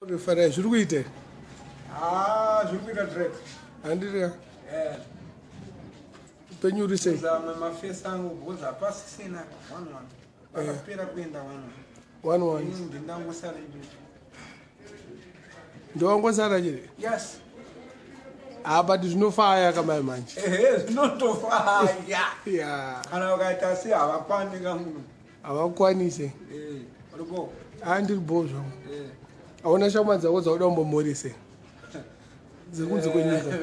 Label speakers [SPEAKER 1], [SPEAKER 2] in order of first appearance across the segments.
[SPEAKER 1] Farai zviri kuita here?
[SPEAKER 2] Ah, zviri kuita dread.
[SPEAKER 1] Handiri ka?
[SPEAKER 2] Eh.
[SPEAKER 1] Upenyu uri sei?
[SPEAKER 2] Zama mafesi angu because hapasisina one one. Vakapera kuenda one
[SPEAKER 1] one.
[SPEAKER 2] One
[SPEAKER 1] One.
[SPEAKER 2] Ini ndindangosara ipapo.
[SPEAKER 1] Ndowangosara chete?
[SPEAKER 2] Yes.
[SPEAKER 1] Ah, but zvinofaya kamai manje.
[SPEAKER 2] Ehe, zvinotofaya.
[SPEAKER 1] Yeah.
[SPEAKER 2] Kana ukaita se havakwani kamuno.
[SPEAKER 1] Havakwanise.
[SPEAKER 2] Eh, uripo.
[SPEAKER 1] Ah, ndiri bho zvangu.
[SPEAKER 2] Eh.
[SPEAKER 1] Hauna shamwa dzako dzauda kumbomhorise? Dziri kunze kwenyika.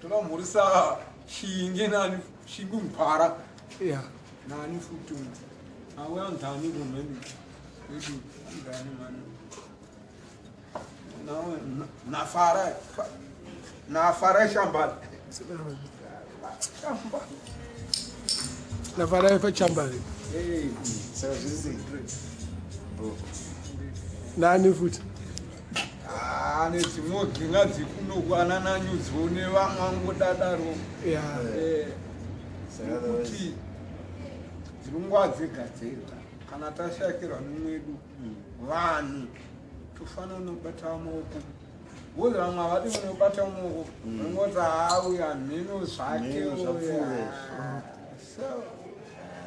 [SPEAKER 2] Toda shinge nani shinge mupara.
[SPEAKER 1] Yeah.
[SPEAKER 2] Nani futi. Auya ndani kumheni. Edu ndani mani. Nawe nafara. Nafara shambali. Shambali.
[SPEAKER 1] Nafara ifa chambali.
[SPEAKER 2] Eh.
[SPEAKER 3] Saka zviri
[SPEAKER 1] Nani futi?
[SPEAKER 2] Ah, nedzimwe ginga dzekunoku anananyudzo nevamwe angodadaro.
[SPEAKER 1] Yeah.
[SPEAKER 2] Eh.
[SPEAKER 3] Saka
[SPEAKER 2] Kuti dzinongova dzega dzega kana tashakirwa nemwedu vanhu tofanira kunobata maoko wozi vamwe havadi kunobata maoko vanongoti hauya mheno zvake
[SPEAKER 3] Mheno zvapfuura
[SPEAKER 2] uya." So,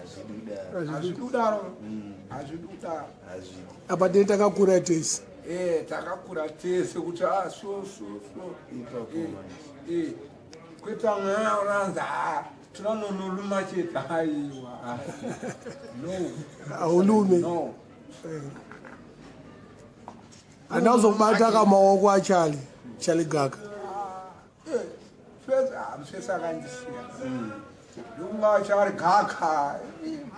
[SPEAKER 3] hazvidi kudaro.
[SPEAKER 2] hazvidi kudaro hazvidi kudaro
[SPEAKER 3] Hazvidi.
[SPEAKER 1] Apa tine takakura tese.
[SPEAKER 2] Eh, takakura tese kuti ah, so so so
[SPEAKER 3] Ipapo
[SPEAKER 2] Eh,
[SPEAKER 3] manje.
[SPEAKER 2] eh. Kwete amwe uranzi ha tinanonoluma chete aiwa no
[SPEAKER 1] Haulume.
[SPEAKER 2] no
[SPEAKER 1] Handina kuzobata kamaoko aCharlie. Charlie Gaka.
[SPEAKER 2] Mfesi akandisiya ndokunga chari gaka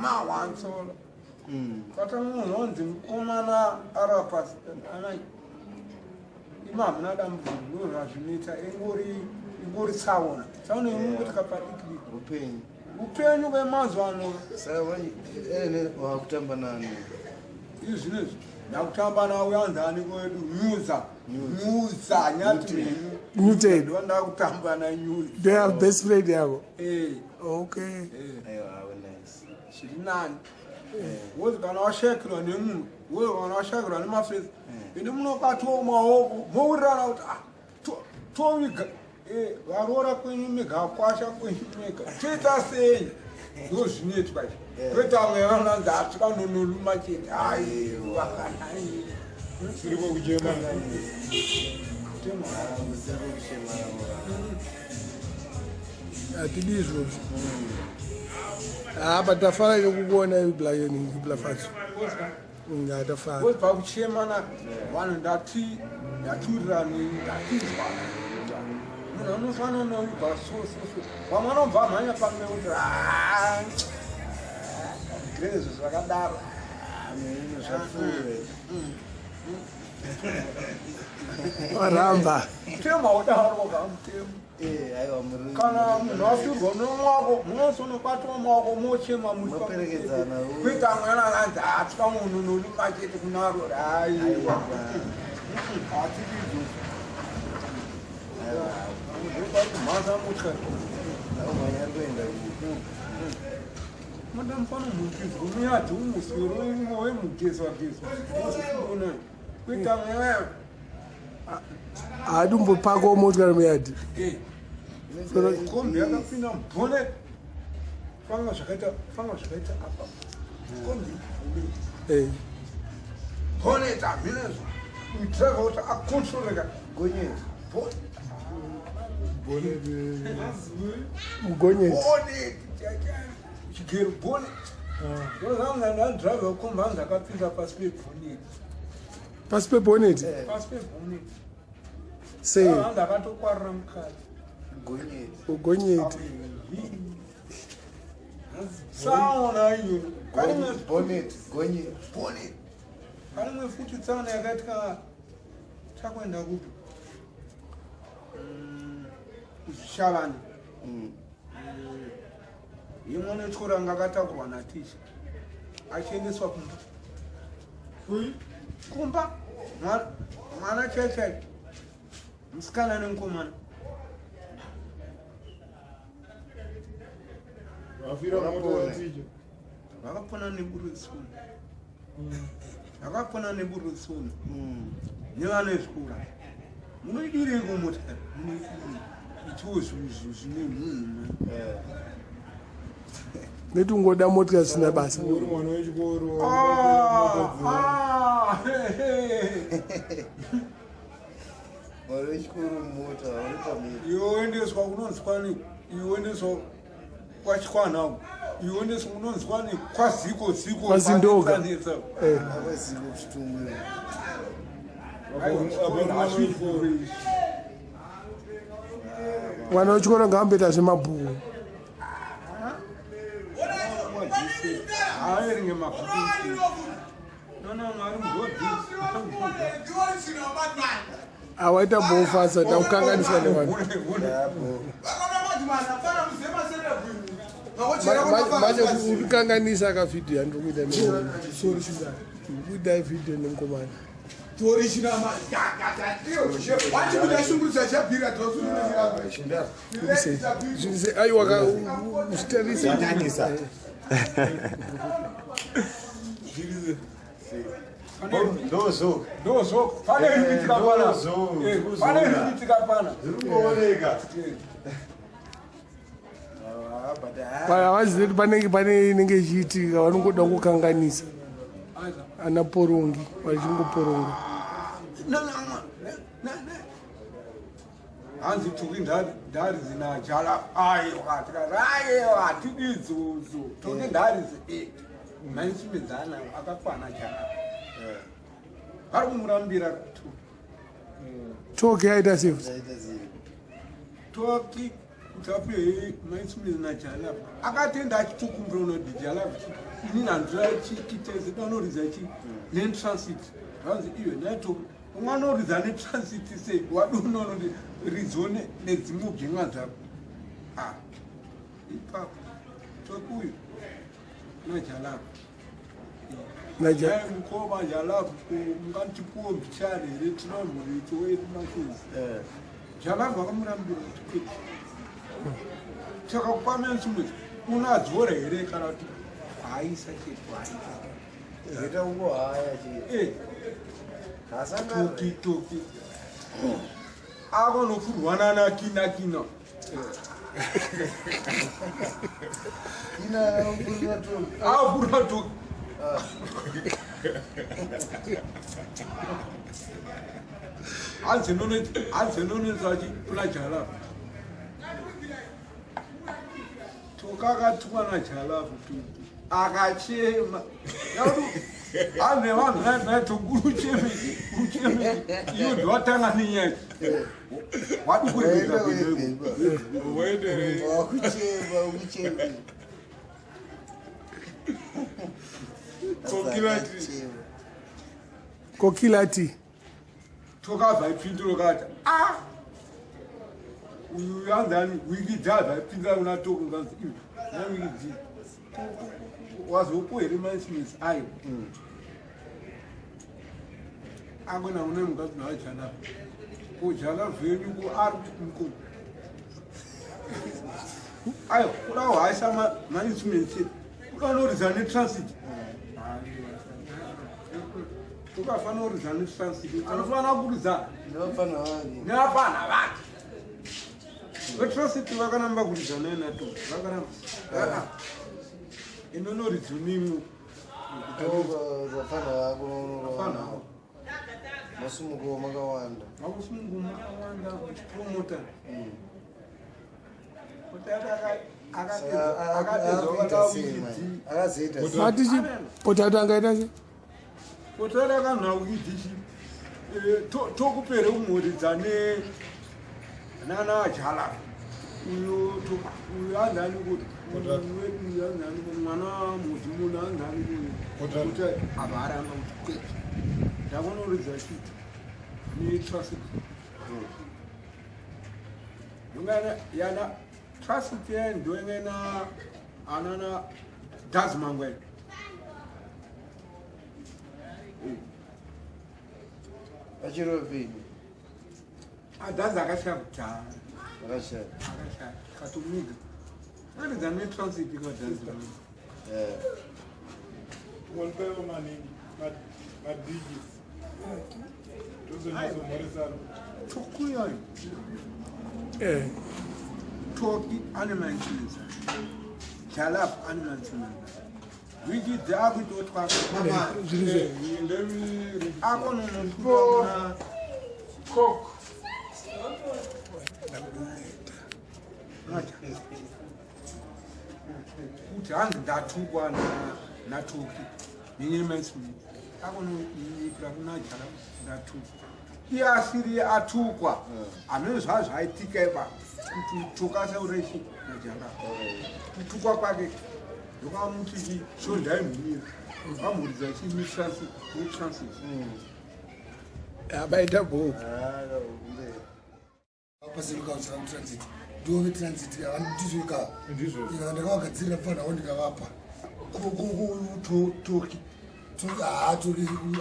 [SPEAKER 2] mawansola kata munhu onzi mukomana arapa ana ima hamuna dambudziko ndo zvazvinoita ingori ingori tsaona tsaona inongotika padikidiki
[SPEAKER 3] Upenyu.
[SPEAKER 2] upenyu kwemazuva ano
[SPEAKER 3] Saka manje ene wakutamba nani?
[SPEAKER 2] izvi zvinezvi ndakutamba nawe anzani kwedu nyuza nyuza nyati menyu
[SPEAKER 1] Newton.
[SPEAKER 2] ndo ndakutamba nanyuza
[SPEAKER 1] They are best friend yako.
[SPEAKER 2] eh
[SPEAKER 1] Okay.
[SPEAKER 2] eh
[SPEAKER 3] Aiwa, awe nice.
[SPEAKER 2] zviri nani wozi kana washakirwa nemunhu wozi kana washakirwa nemafesi ende munobatwa maoko mowirirana kuti ah, toviga varoora kwenyu mega kwasha kwenyu mega toita sei ndo zvinoitwa izvi kwete amwe vananzi hatikanonoluma chete aiwa
[SPEAKER 4] Siriko kuchema.
[SPEAKER 3] Ah, musiri kuchema navo.
[SPEAKER 1] Hatidi izvozvo. Ah, but tafara nekukuona iblafatso. Tafara.
[SPEAKER 2] wozi pakuchemana vanhu ndati ndatiwirirani ndatizwa munhu anofanira noubva so so so vamwe vanobva mhanya pamwe kuti grezvo zvakadaro
[SPEAKER 3] Mheno zvapfuura.
[SPEAKER 1] Waramba.
[SPEAKER 2] mutemo haudaro kamutemo
[SPEAKER 3] Eh, aiwa muri.
[SPEAKER 2] kana munhu afirwa nomwako munosonobatwa maoko mochema muri
[SPEAKER 3] Moperekedzana,
[SPEAKER 2] pamwe. Kuita mwana ananzi hatya munhu noluma chete kunaro aiwa hatidi izvozvo
[SPEAKER 3] Aiwa.
[SPEAKER 2] ndopakumhasa mutya
[SPEAKER 3] Aumhanya ari kuenda ku.
[SPEAKER 2] Mada mufana mugezwa muyadhi umuswero wemugezwa gezwa mozofuna kuita mweya
[SPEAKER 1] Haadi kumbopakawo motikari muyadhi.
[SPEAKER 2] Kombi yakapinda mubhone fanga zvakaita fanga zvakaita apa kombi
[SPEAKER 1] Eh.
[SPEAKER 2] bhonet hamhinezvo driver kuti akontroleka
[SPEAKER 3] Gonyeti.
[SPEAKER 1] Mugonyeti.
[SPEAKER 2] Bhonet chigero bhonet ndozanga ndadriver kombi hanzi akapinda pasi pebhonet
[SPEAKER 1] Pasi peboneti.
[SPEAKER 2] Pasi pebhonet
[SPEAKER 1] Sei?
[SPEAKER 2] hanzi akatokwarira mukati
[SPEAKER 3] Gonyeti.
[SPEAKER 1] Mugonyeti.
[SPEAKER 2] Saona iyo pane
[SPEAKER 3] Bonnet. Gonyeti.
[SPEAKER 2] bhonet pane imwe futi tsaona yakaitika takuenda kupi kuzvishavani yemwana wechikoro anga akatakurwa naticha achiendeswa kumba kumba mwana chai chai musikana nemukomana
[SPEAKER 4] Vafira mota yaticha.
[SPEAKER 2] Vakapona neburutsuma. Zvakafanana neburusoni nevana vezvikora. Munoidireiko mota? Munoidirei? Itiwo zvine mhumhu.
[SPEAKER 1] Neti ungoda motika zvisina basa.
[SPEAKER 4] Uri mwana wechikoro.
[SPEAKER 2] Ah,
[SPEAKER 3] Mwana wechikoro mumota uri pamiri.
[SPEAKER 2] Iwe woendeswa kunonzwani, iwe woendeswa kwachikwanako, iwe woendeswa kunonzwani kwaziko ziko
[SPEAKER 1] Kwazindoga.
[SPEAKER 2] kwanetsa.
[SPEAKER 3] Akwaziko kuchitungwe.
[SPEAKER 1] Mwana wechikoro ngaamboita zvemabhuku.
[SPEAKER 2] Haaverenge mabhuku. Nona mwari mudhodhi.
[SPEAKER 1] Awaita bofasa takukanganiswa nevanhu. Manje urikanganisa kavhidhiyo yandiri kuita nesorry kuita vhidhiyo nemukomana. Aiwa, uzvitarise.
[SPEAKER 5] Zvanyanyisa. Ndozvo.
[SPEAKER 2] Ndozvo pane zviri kuitika pana.
[SPEAKER 5] Ndozvo,
[SPEAKER 2] Pane zviri kuitika pana.
[SPEAKER 5] Zviri kungooneka.
[SPEAKER 1] Havazivi kuti panenge pane inenge ichiitika, vanongoda kukanganisa. Ana porongi vachingoporonga.
[SPEAKER 2] Hanzi tuki ndari zinajala, aiwa, tikati aiwa, hatidi idzodzo, toki ndari zi mainstruments anawo akakwana jala vari kumurambira tu.
[SPEAKER 1] Toki aita sei?
[SPEAKER 3] Aita sei?
[SPEAKER 2] Toki kuti apiwe mainstruments najala, akatenda achitokumbira unoti jala inini handira chiteze danoridza chi netransit. Zvanzi iwe naito unganoridza netransit sei? Wadunonoti ridzo nedzimwe gen'a dzako. Ah, ipapo toki uyu najalapo.
[SPEAKER 1] Naja-
[SPEAKER 2] Mukoma jalapo, mungatipuwo mbichana here? Tinamhurito wemashozi. Jalapo akamurambira kuti kwete, saka kupa mainstruments unadzora here kana kuti haisa chete haisa?
[SPEAKER 3] Zoita kungohaya chete. Hasangana.
[SPEAKER 2] Toki toki akonofurwa nakina kina.
[SPEAKER 3] Ina anopfurira toki.
[SPEAKER 2] Afurwa toki. Hanzi nonetsa kuna jalafu toka akatukwa najalafu tutu akachema. Hanzi vanhu naitokuruchemeki uruchemeki, iyo ndiwatanga nenyaya wadi kuregedza kuendeko.
[SPEAKER 4] Waenderei.
[SPEAKER 3] Wakuchema, ukuchema.
[SPEAKER 4] Kokilati.
[SPEAKER 3] Akachema.
[SPEAKER 1] Kokilati.
[SPEAKER 2] Tokabva ipinduro kati a uyu yanzani wiki dzabva ipindura kuna toko nganzi iwe nawiki dzi wazopo here mainstruments ayo akona une mukadzi naajalafu kujala venyu ku ari mukuru ayo kuda kuhaisa mainstruments kuda unoridza netransit, ukafanira kuridza netransit anofanira kuridza
[SPEAKER 3] Nevapfana vake.
[SPEAKER 2] Nevapana vake vetrasiti vakaramba kuridza nainato, vakaramba inonoridzo nimwe.
[SPEAKER 3] Vapfana vako
[SPEAKER 2] Vapfana.
[SPEAKER 3] unoona. Masumuko makawanda.
[SPEAKER 2] Vakusungu makawanda uchipromota kuti
[SPEAKER 3] Saka
[SPEAKER 2] akatedza.
[SPEAKER 3] akuita sei manje? Akazoita sei?
[SPEAKER 1] Atichi potato angaita sei?
[SPEAKER 2] Potari akanhaukidzichi tokupere kumhoridza nana jala uyo uyo anzani kuti uyu wedu uyu anzani kuti mwana muzimuno anzani
[SPEAKER 4] Potari.
[SPEAKER 2] kuti apa aramba kuti kwete, ndakunoridza chiti netraffic ndongana yana traffic ya ndoingena anana dazimangwena.
[SPEAKER 3] Achiropini.
[SPEAKER 2] Adhazi akashaya kudhara.
[SPEAKER 3] Akashaya.
[SPEAKER 2] Akashaya katomiga aridza netransit kwadhazi.
[SPEAKER 3] Eh.
[SPEAKER 4] Ngonipewo maningi. Madiki. Tozonyatsomoresana.
[SPEAKER 2] Tokuyayo.
[SPEAKER 1] Eh.
[SPEAKER 2] Toki ane mainstruments. Jalap ane mainstruments. Wiki dzakuitotwa
[SPEAKER 1] Zviri zve.
[SPEAKER 4] Ndemi
[SPEAKER 2] akononoa
[SPEAKER 4] coke.
[SPEAKER 2] Kuti hanzi ndatukwa naToki nenyemainstrument akonoipira kuna Jalap ndatukwa iye asiri atukwa hamene zvaa zvaitika ipa kuti tokasauraichi naJalap kutukwa kwake ndokamuti shondaimhumira vamhuridza chimutransit.
[SPEAKER 1] Abaita bho.
[SPEAKER 6] Pasirikautsira mutransit ndove transit andizvika.
[SPEAKER 4] Ndizvo.
[SPEAKER 6] Ndakavagadzirira pfanawo ndikavapa.
[SPEAKER 2] Toki.
[SPEAKER 6] Toki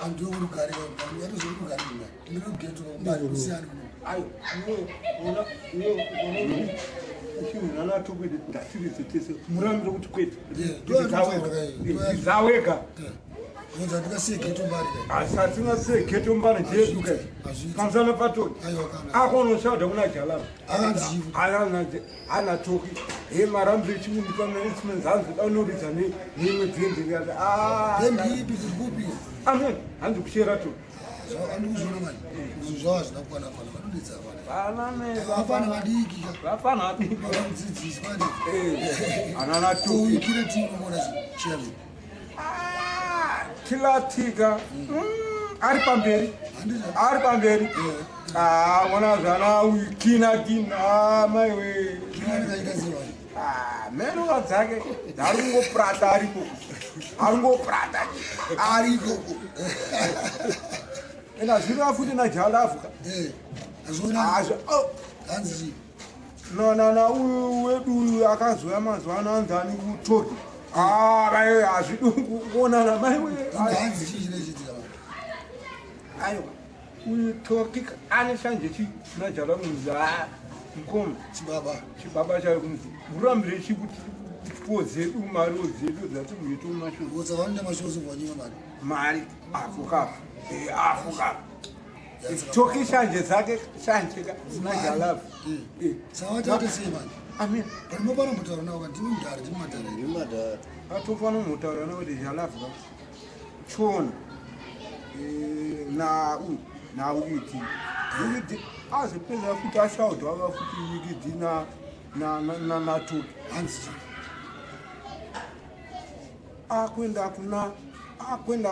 [SPEAKER 6] andiyokurugare andizvokurugare ndinogeto kusiyana.
[SPEAKER 2] Ayo iwe ona uchinhu natokwete ndasiridze tese murambire kuti kwete.
[SPEAKER 6] Yeah,
[SPEAKER 2] Dzawega.
[SPEAKER 6] Ndikasiye geto mbari.
[SPEAKER 2] Asatingasiye geto mbani jeduka.
[SPEAKER 6] Hazviiti.
[SPEAKER 2] Pamusana paToki.
[SPEAKER 6] Aiwa kana.
[SPEAKER 2] Akonoshaudha kuna Jalapa.
[SPEAKER 6] Akanzivi.
[SPEAKER 2] Ana Toki he marambire chimundipa mainstruments hanzi daunoridza neimwe bhendi ndikati
[SPEAKER 6] Bhendi ipi tiri kupi?
[SPEAKER 2] Amen, hanzi kushera Toki.
[SPEAKER 6] Andikuzviona mani zvinhu zvavo hazvina kukwana fana vanodetsa
[SPEAKER 2] vana
[SPEAKER 6] vafana vadiki ka.
[SPEAKER 2] Vafana vadiki.
[SPEAKER 6] Vakamudzidziswa.
[SPEAKER 2] Anana Toki.
[SPEAKER 6] Kuikira tinomona chiyazvo.
[SPEAKER 2] Tilatika ari pamberi.
[SPEAKER 6] Handizvo.
[SPEAKER 2] Ari pamberi. Ah, ona zvana kina kina maiwe.
[SPEAKER 6] Kinanikaita sevani.
[SPEAKER 2] Ah, menuka dzake dzari kungoprata ariko ari kungoprata ariko ena zvino futi naJalafuka.
[SPEAKER 6] Azviona.
[SPEAKER 2] Azvo
[SPEAKER 6] Hanzi chii?
[SPEAKER 2] Nana uyu wedu uyu akazouya mazuva ano anzi ani kuToki. Ah, maiwe hazvidi kuonana maiwe.
[SPEAKER 6] Hanzi chii chinochiitika?
[SPEAKER 2] Aiwa uyu Toki ane shanje chi naJala kunzi a mukoma.
[SPEAKER 6] Chibaba.
[SPEAKER 2] Chibaba chayo kunzi murambire chi kuti po dzedu mariwo dzedu dzatimuito masho.
[SPEAKER 6] Kutsa vanoita mashozi vanyima mari.
[SPEAKER 2] Mari afukafu afukafu Toki shanje dzake shanje ka dzina Jalafu.
[SPEAKER 6] Saka vataite sei mani?
[SPEAKER 2] Amen.
[SPEAKER 6] Panimo panombotaura navo ndimi mudhara ndimi madhara.
[SPEAKER 3] Ndimadhara.
[SPEAKER 2] Atofana mutaura nekuti Jalafu ka chona na uyu nawikidi wikidi azopedza futi ashaudwa ava futi wikidi naToki.
[SPEAKER 6] Hanzi chii?
[SPEAKER 2] Akuenda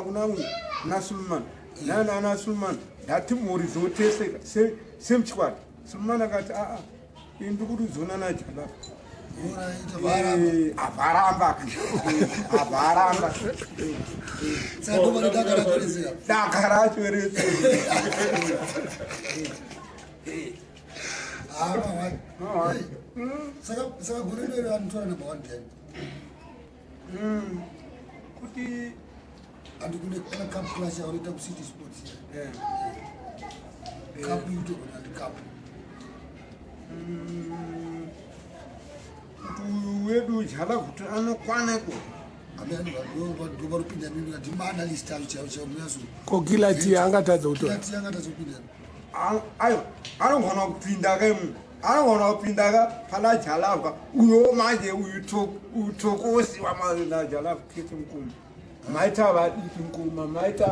[SPEAKER 2] kuna uyu naSulman nana Sulman ndati mhuri dzoteseka semuchikwata. Sulman akati aa ini ndikurudzona naJalafu.
[SPEAKER 6] Oraita varamba.
[SPEAKER 2] Abvaramba abvaramba.
[SPEAKER 6] Saka ndovane daka racho rese.
[SPEAKER 2] Daka racho rese.
[SPEAKER 6] Ah, saka gore rero anotora number one then?
[SPEAKER 2] Kuti
[SPEAKER 6] Andi kune kana cup clash yavanoita kuCity Sports. Cup ikutorwa andi cup.
[SPEAKER 2] Kuti uyu wedu Jala kuti anokwanako.
[SPEAKER 6] Ndovarupinda mimi ndima analyst acho chaivo chaivo munyazo.
[SPEAKER 1] Kokilati angatadza kutora.
[SPEAKER 6] Kilati angatadza kupinda.
[SPEAKER 2] Aiwa anogona kupinda ka imunhu anogona kupinda ka pana Jalavha uyo manje uyu Tokosi wamanaJalavha kete mukoma maita vadiki mukoma maita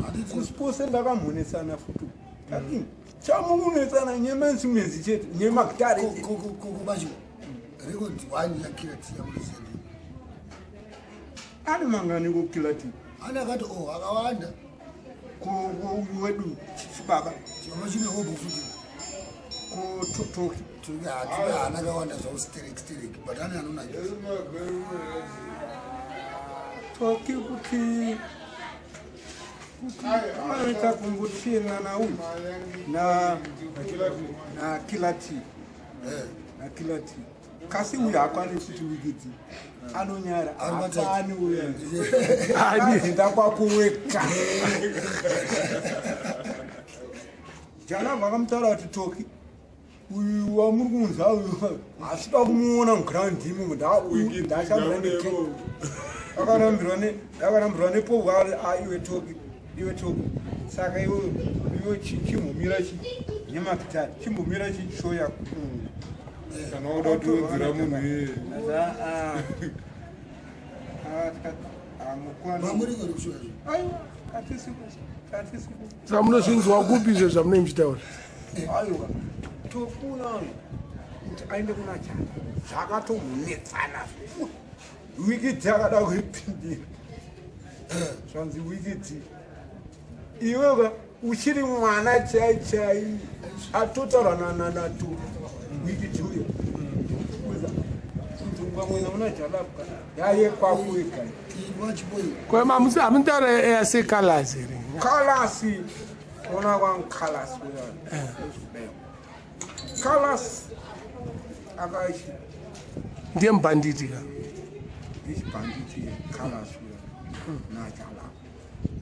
[SPEAKER 2] vadiki kusipose ndakamhonesana futi tadini chamukunetsana nyemainstruments chete nyemagitare.
[SPEAKER 6] Koko bacho record one yaKilati yamunoziva.
[SPEAKER 2] Ane mangani kokilati?
[SPEAKER 6] Ane akati o akawanda.
[SPEAKER 2] Uyu wedu chibaba.
[SPEAKER 6] Chibaba chine hobo futi.
[SPEAKER 2] Kutoki.
[SPEAKER 6] Haana akawanda zvavo sterek sterek but ane anonakisa.
[SPEAKER 2] Toki kuti anoita kumbotsvina nauyu na Kilati na Kilati kasi uyu haakwanisi kuti wikidzi anonyara hapani uyu enda kwako wega. Jana vakamutaura kuti Toki uyu wamuri kunza uyu hasida kumuona muground imo ndashamira. Akarambirwa nepovhu aiwe Toki. Iwe Toki, saka iwe iwe chimbomira chi nemagitari, chimbomira chi show yako.
[SPEAKER 4] Kana wakuda kutiwedzera munhu iyeye.
[SPEAKER 6] Mamuriko rekushoya.
[SPEAKER 2] Aiwa, hatisi hatisi.
[SPEAKER 1] Saka munozvinzwa kupi izvo zvamunenge muchitaura?
[SPEAKER 2] Aiwa, tofuna kuti aende kuna Jala, zvakatomunetsana. Wikiti akada kuipindira, zvanzi, "Wikiti, iwewe uchiri mwana chai chai." Atotaura nananato Wikiti uyo kuti ungamwena una Jalapka yaye kwako wega.
[SPEAKER 6] Wachiboyi.
[SPEAKER 1] Kwa hamutaura yasekalasi here?
[SPEAKER 2] Kalasi, ona kwangu, Kalasi uya, Kalasi akaichi.
[SPEAKER 1] Ndiye mubhanditi ka?
[SPEAKER 2] Ichibhanditi Kalasi uya naJala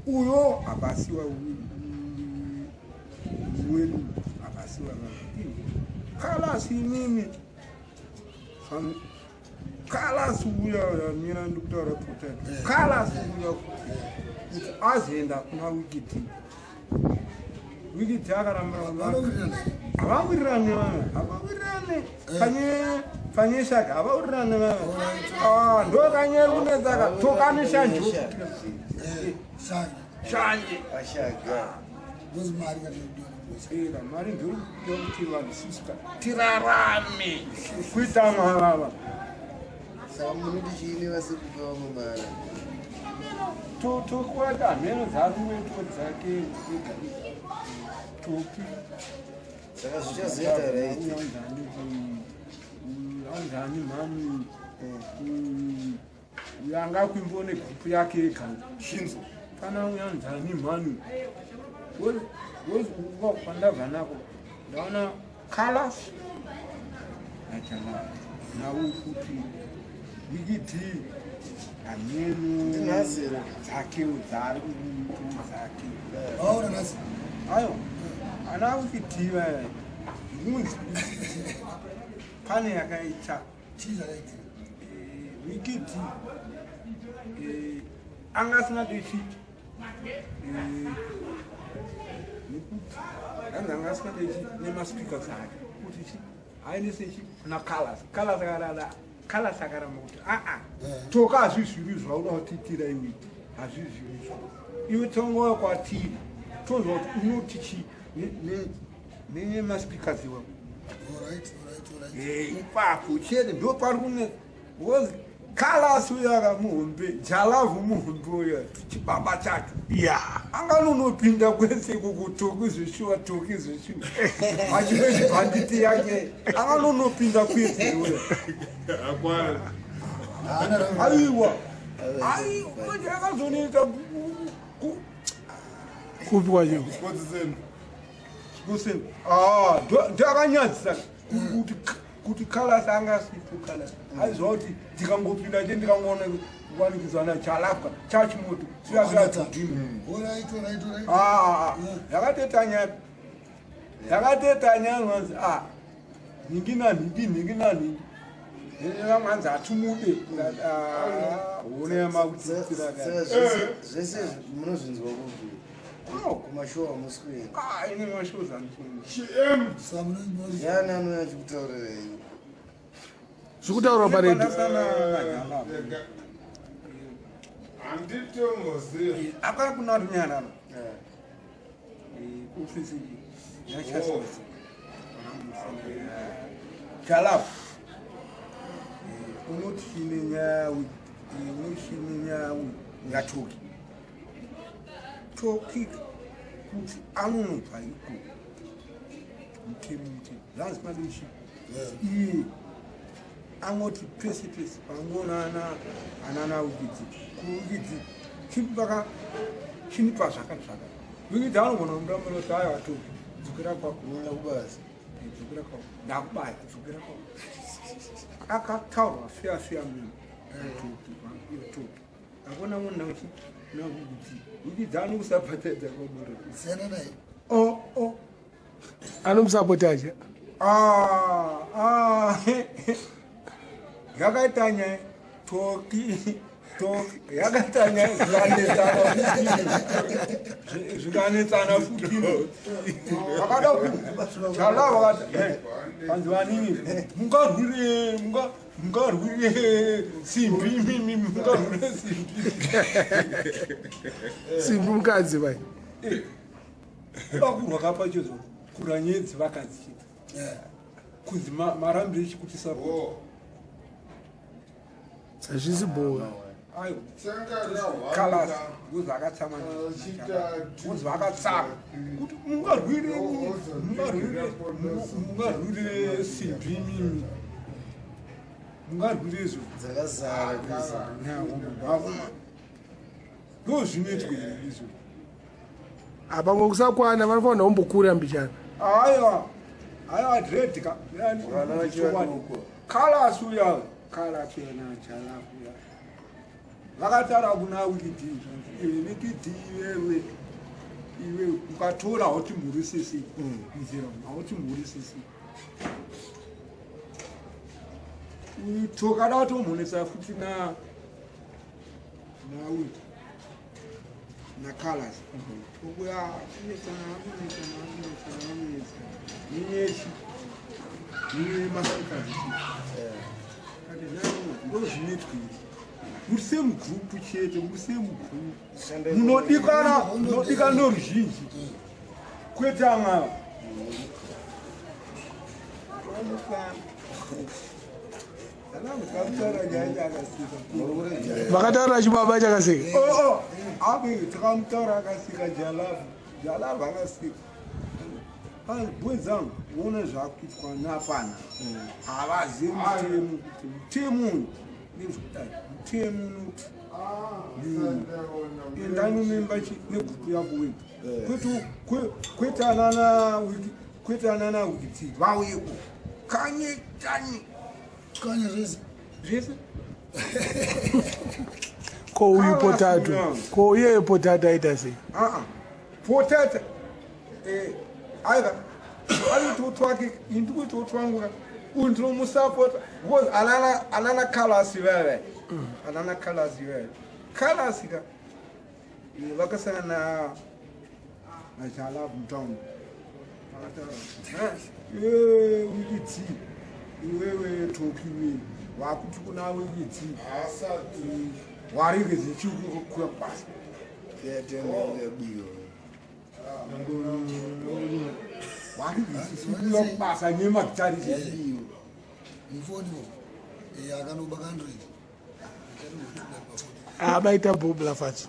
[SPEAKER 2] uyo akasiwa wedu, akasiwa Kalasi inini. Kalasi uya yamira, ndikutaura kuti Kalasi uya kuti azoenda kuna Wikiti, Wikiti akaramba.
[SPEAKER 6] Vanowirirana.
[SPEAKER 2] Havawirirane vana, havawirirane panye panye shaka, havawirirane vana. Ah, ndo kanye kunetsaka tokane shanje.
[SPEAKER 6] Shanje.
[SPEAKER 2] Shanje.
[SPEAKER 3] Ashaga.
[SPEAKER 6] Ndozi mari kana kudiwa.
[SPEAKER 2] Eka mari ndiri kuti vanhu sisika tirarame kuita mavava.
[SPEAKER 3] Saka munoti chiine vasiri kupa vamwe mari?
[SPEAKER 2] Tokwata mheno dzaruweto dzake ega ega Toki.
[SPEAKER 3] Saka zvichazoita right.
[SPEAKER 2] Anzani mhani yanga kuimbo negupu yake ega.
[SPEAKER 4] Shinzo.
[SPEAKER 2] Kana uyanzani mhani kwandabva nako, ndaona Kalas nachana nawo futi Wikiti hameno.
[SPEAKER 3] Ndinhasi here?
[SPEAKER 2] Dzakewo dzaari kuito dzake.
[SPEAKER 6] Vaona nhasi.
[SPEAKER 2] Aiwa, ana Wikiti vaya munzi pane yakaita.
[SPEAKER 6] Chii zvakaitika?
[SPEAKER 2] Wikiti anga asingadichi nekuti anzi anga asingadichi nemaspeakers ake kuti chi aendese chi kuna Kalas. Kalas akarada, Kalas akaramba kuti aa, Toka, hazvizviri zvauda kutiitira iwe, hazvizvirizvo iwe, tongouya kwatiri tonzwa kuti unoti chi nemaspeakers iwawo.
[SPEAKER 6] Alright.
[SPEAKER 2] Ipapo chete ndo pari kune, because Kalas uyo akamuhombe, Jalavhu muhombe uyo, chibaba chacho anganonopinda kwese ikoko. Toki zveshuwa, Toki zveshuwa achinochibhanditi yake anganonopinda kwese uyo.
[SPEAKER 4] Akwana.
[SPEAKER 6] Haana.
[SPEAKER 2] Aiwa, aiwa, manje akazonoita
[SPEAKER 1] Kupi kwacho?
[SPEAKER 4] Sports
[SPEAKER 2] kuseni ndakanyadzisa kuti Kalas anga asipo. Kalas aiziva kuti ndikangopinda che ndikangoona kuwanikidzwa chalapwa chachimoto siyasiyadhimi.
[SPEAKER 6] Alright.
[SPEAKER 2] Yakatoita nyaya, yakatoita nyaya nwanzi a nhingi nanhingi, nhingi nanhingi, vamwe hanzi hatumude hone
[SPEAKER 3] Saka
[SPEAKER 2] yamakutiraka.
[SPEAKER 3] zvese munozvinzwa kupi? Kumashowa hamusi kuenda?
[SPEAKER 2] Ine mashows andifuni.
[SPEAKER 4] Chm.
[SPEAKER 6] Saka muno
[SPEAKER 3] Yani anouya achikutaurirai?
[SPEAKER 1] Zviri kutaurwa paredhiyo.
[SPEAKER 4] Handitomboziva.
[SPEAKER 2] Akana kuna runyararo ofisi yachasasa Jalafu unoti chine nyaya, unoti chine nyaya yaToki, Toki kuti anonobva iko mutemo mutemo zvanzi madechi iye angoti pese pese pangoona anana Wikidzi kuWikidzi chipaka chinipa zvakati zvakati. Wikidzi anogona kumudambira kuti, "Aiwa Toki, dzokera kwako."
[SPEAKER 3] Unoenda kubasa.
[SPEAKER 2] "Dzokera kwako, ndakubaya, dzokera kwako." Akataurwa feya feya munhu Toki, Toki akona munhu nauchi naWikidzi. Wikidzi anokusapatedza kwamuri.
[SPEAKER 6] Siyana naye.
[SPEAKER 2] O o.
[SPEAKER 1] Anomusapotaja.
[SPEAKER 2] Ah, ah, yakaita nyaya Toki. Yakatanya zvikanetsana futi vakada chala vakati vanzi vanini mungarwire mungarwire simbi imimi mungarwire simbi.
[SPEAKER 1] Simbi mukadzi vai.
[SPEAKER 2] Kuda kurwa kapachezo kurwa nyedzi vakadzi chete kunzi marambire echikuti sapoti.
[SPEAKER 1] Hazvisi bhowa.
[SPEAKER 2] Aiwa, kalas ngozi akatsama, ngozi vakatsama kuti mungarwire mungarwire mungarwire simbi imimi mungarwire izvo
[SPEAKER 3] Dzakazara kuisa.
[SPEAKER 2] Ndo zvinoitwa here izvo?
[SPEAKER 1] Apa kusakwana vanofanira kumbokura mbichana.
[SPEAKER 2] Aiwa, aiwa, dread ka.
[SPEAKER 3] Vana vachiri vadoko.
[SPEAKER 2] Kalas uya, kalas uya nachalafu uya vakataura kuna Wikidi, iwe Wikidi, iwewe iwe ukatora hautimhurisisi nzira, hautimhurisisi. Tokada kutomhonesa futi na nawiki nakalas ukuya kunetsana, kunetsana, kunetsana, kunetsana ninyechi niye masikazi kati ndo zvinoitwa izvi. Muri same group chete, muri same group, munodikana, munodikana noruzhinji kwete amwe.
[SPEAKER 1] Vakataura chibaba chakaseka.
[SPEAKER 2] Oh, abe takamutaura akasika Jalavu, Jalavu akasika bwenzangu. Uone zvakuitwa nafana, havazivi mutemo kuti mutemo uyu nezvekudai, mutemo unoti enda nomemba negroup yako wega, kwete anana wiki, kwete anana wikiti vauyeko kanye kanye.
[SPEAKER 6] Kanye zvese.
[SPEAKER 2] Zvese.
[SPEAKER 1] Ko uyu Potato, ko iye Potato aita sei?
[SPEAKER 2] Aa, Potata aiva anototwake indikutotwanguka uyu ndinomusapota because anana kalasi vava, anana kalasi vava, kalasi ka vakasangana najala mutown, vakataura iwewe Wikiti, iwewe Tokiwe, wakuti kuna Wikiti waregedze chikukuya basa.
[SPEAKER 3] Yatenga yabiwa.
[SPEAKER 2] Waregedze chikuya basa nemagitari.
[SPEAKER 3] Yabiwa.
[SPEAKER 6] Mufoni akanoba 100.
[SPEAKER 1] Abaita bhobla fachi.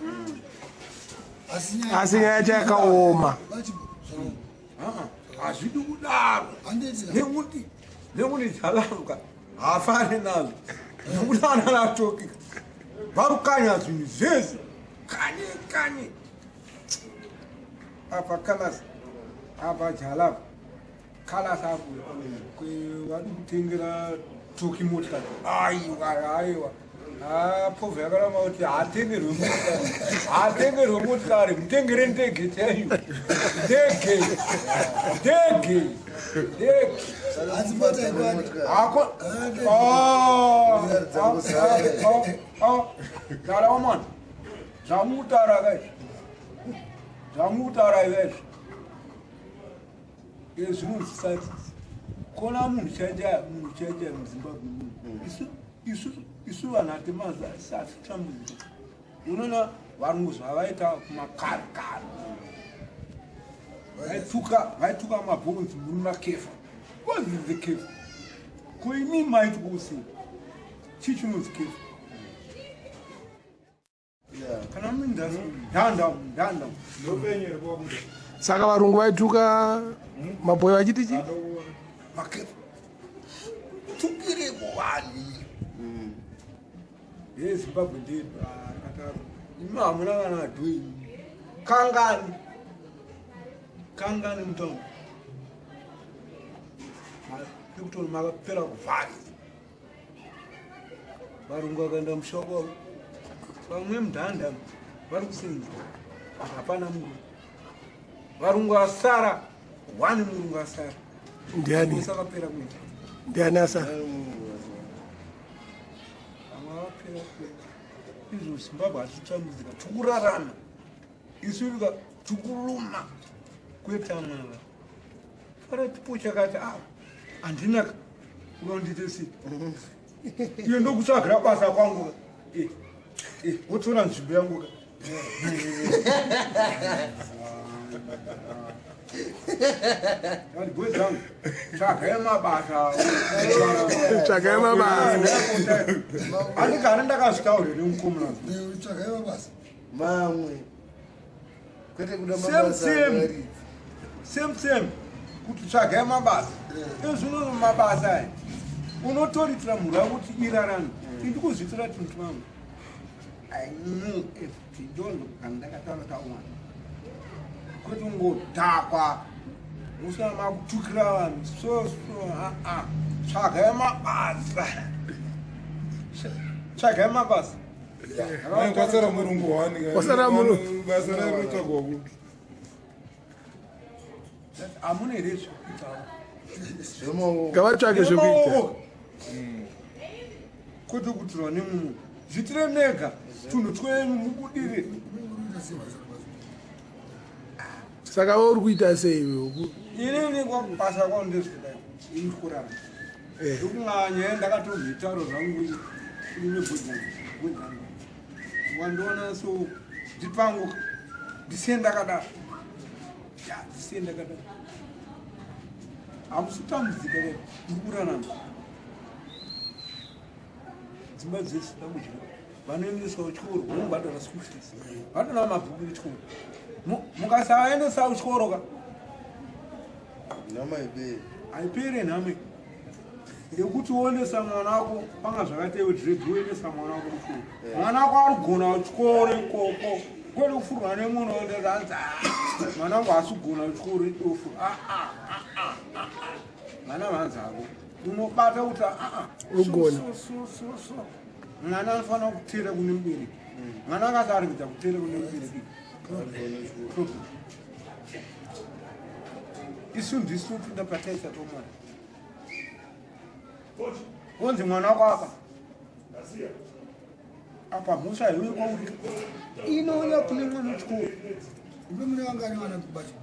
[SPEAKER 6] Asi nyaya
[SPEAKER 1] Asi nyaya yacho yakaoma.
[SPEAKER 2] Hazvidi kudaro.
[SPEAKER 6] Handiti.
[SPEAKER 2] Nekuti Jalamuka haafani nazvo nekuti ananatoki varukanya zvinhu zvese kanye kanye. Apa kalas, apa Jalamu, kalas apo vari kutengera Toki motikari. Aiwa, aiwa, povha yakaramba kuti hatengerwe motikari, hatengerwe motikari, mutengere ndege chaiyo, ndege, ndege, ndege.
[SPEAKER 6] Hanzi mota ikwani.
[SPEAKER 2] Ako dara mani, zvamutaura kaizvi, zvamutaura izvezvi zvinonzwisisa kona munhu chaichaya, munhu chaichaya muZimbabwe muno. Isu vanhu hatemazi hatitambudzika. Unoona varungu zvavaita kumakare kare, vaituka mabhonzi muri makefa. What is the kefa? Ko imi maiti kuusei? Chii chinonzi kefa? Kana mundanda ndanda.
[SPEAKER 1] Saka varungu vaituka mabhoyi vachiti chi?
[SPEAKER 2] Makefa tukireko vanhu yeZimbabwe ndedu akataro. Imi hamuna kana adhoi. Kangani kangani mutauni ekutori makapera kuvharisa varungu vakaenda musha kwavo. Vamwe mundanda vari kusenza, hapana murungu. Varungu asara one, murungu asara.
[SPEAKER 1] Ndiani?
[SPEAKER 2] Usakapera kuita.
[SPEAKER 1] Ndiani asara?
[SPEAKER 2] Vamwe vapera kuita. Izvo Zimbabwe hatitambudzika, tikurarama isu ka tikuruma kwete amwava fara tipo chakati a handina unondite sei iye ndokutsvagira basa kwangu ka wotora nzvimbo yangu ka. Boys zangu, tsvagai mabasa.
[SPEAKER 1] Tsvagai mabasa.
[SPEAKER 2] Handigare ndakazvitaura nemukomana.
[SPEAKER 6] Tsvagai mabasa.
[SPEAKER 3] Mamwe kwete kuda
[SPEAKER 2] Same,
[SPEAKER 3] mabasa
[SPEAKER 2] same.
[SPEAKER 3] akaridza.
[SPEAKER 2] Same same kuti tsvagai mabasa. Ezvino mabasa aya unotoritira mhuri yako kuti irarame. Indikuzviitira tunhu twangu. I knew everything. Ndozvokugara ndakataura taumwana kwete ungodhakwa musina makutukira vanhu so so aa tsvagai mabasa, tsvagai mabasa.
[SPEAKER 4] Mai, kwasara murungu wani ka?
[SPEAKER 1] Kwasara murungu.
[SPEAKER 4] Basa rainotsvagwa kupi?
[SPEAKER 2] Hamuna here zvekuitawo?
[SPEAKER 3] Zvemaoko.
[SPEAKER 1] Ngavatsvake zvekuita.
[SPEAKER 2] Nemaoko. Kwete kutirwa nemunhu, zvitire mega tunhu twenyu mubudire.
[SPEAKER 6] Unoita sei basa racho?
[SPEAKER 1] Saka uri kuita sei iwe?
[SPEAKER 2] Inini basa kwangu ndezvekudai, ini kurarama. Ndokunga nyaya ndakatomhitaro zvangu ine bhudzangu wandiona so ndipangu ndisiye ndakadaro ya ndisiye ndakadaro. Hamusi kutambudzika ke, muri kurarama. Dzimba dzese dambudziko, vanoendeswa kuchikoro vanobhadhara school fees, vatoona mabhuku echikoro. Mukasaendesa kuchikoro ka
[SPEAKER 3] Nhama iperi.
[SPEAKER 2] Haipere nhamo yekuti uendesa mwana wako panga zvakaita iwe dread, uendesa mwana wako kuchikoro. Mwana wako ari kugona kuchikoro ikoko, kwete kufurwa nemunhu ondeza anzi, "Ah, mwana wangu haasi kugona kuchikoro idofu." Ah, ah, ah, ah, ah, ah. Mwana vanzako unobata kuti ah, ah,
[SPEAKER 1] Ugona.
[SPEAKER 2] so, so, so, so. Mwana anofanira kuteera kune mubereki. Mwana akasaregedza kuteera kune mubereki, problem. Isu ndisu topinda pataisa tomwana wonzi mwana wako apa apa mhosva iwe kwauri inouya kune mwana wechikoro.
[SPEAKER 6] Imi mune vangani vana kubacha?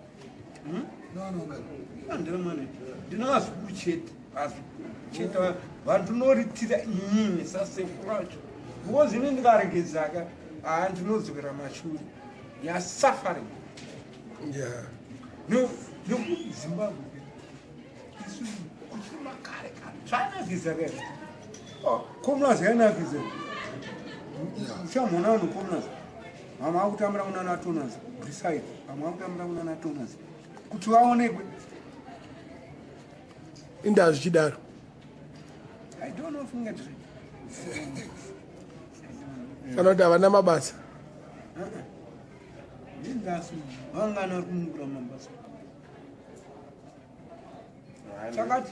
[SPEAKER 6] Mune vana vangani?
[SPEAKER 2] Andina mwana, ndina vazukuru chete, vazukuru chete vandinoritira inini sasekuru vacho, because ini ndikaregedzaka haa ndinodzokera mashure yasuffering. NekuZimbabwe isu kuchiri makare kare zvainakidza kare. Communals yainakidza, uchamhona vanhu communals vamwe vakutambira kunana Tonas Briside, vamwe vakutambira kunana Tonas kuti vaonekwe.
[SPEAKER 1] Indaa zvichidaro?
[SPEAKER 2] I don't know if ngati
[SPEAKER 1] Kana kuti havana mabasa?
[SPEAKER 2] Ndindasu vangana vari kumukura mabasa chakati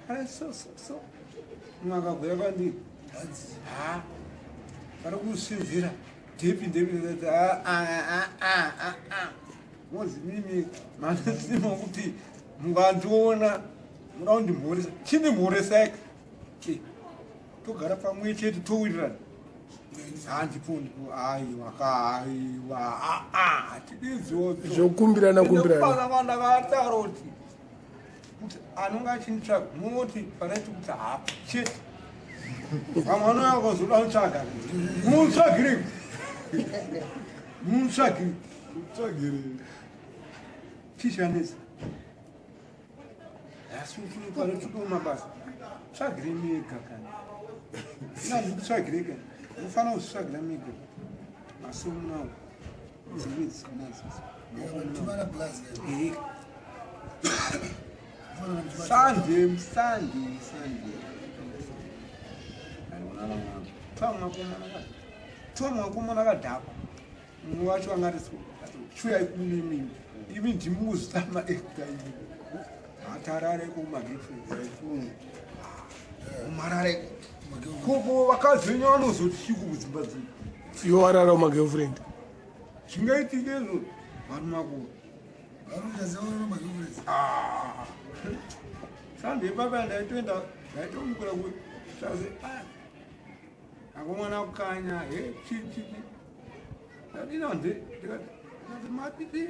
[SPEAKER 2] chakati so so so mumwe akabhuya kwandiri, ha vari kusinzira ndepi ndepi, mozi mimi manosima kuti mungandiona muda kundimhoresa, chindimhoresai, togara pamwe chete towirirana. Handipo ndipo, aiwa ka, aiwa, hatididzo.
[SPEAKER 1] Zvokumbirana kumbirana.
[SPEAKER 2] Kwandakataura kuti anonge achinditsvaga munoti panaiti kuti hapa chete, vamwe vanouya vakazoda kutsvaga, mutsvagirei, mutsvagirei.
[SPEAKER 4] Tsvagirei.
[SPEAKER 2] Chishanisa asi panotsvuka mabasa, tsvagirei mega kana inandikutsvagirei kana unofanira kuzvitsvagira mega, asi munawo dzimwe dzisinadzo.
[SPEAKER 6] Tumana plus.
[SPEAKER 2] Ehe. Sunday, Sunday, Sunday. Twamwakomana kadhakwa, mumwe wacho angati chuyai kuno imimi, imi ndimi muzvitama ega imi hatarareko kumagirlfriend mumarareko koko, vakadzi venyu vanozoti chiko kudzimba dzenyu?
[SPEAKER 1] Iwe warara mumagirlfriend.
[SPEAKER 2] Zvingaitike izvo, vanhu makuru.
[SPEAKER 6] Vanoita sevaona magirlfriends.
[SPEAKER 2] Sunday papa ndaitoenda, ndaitomukira kusaze. Akomana kukanya he chi chi chi. Ndinonzi ndikati matiti.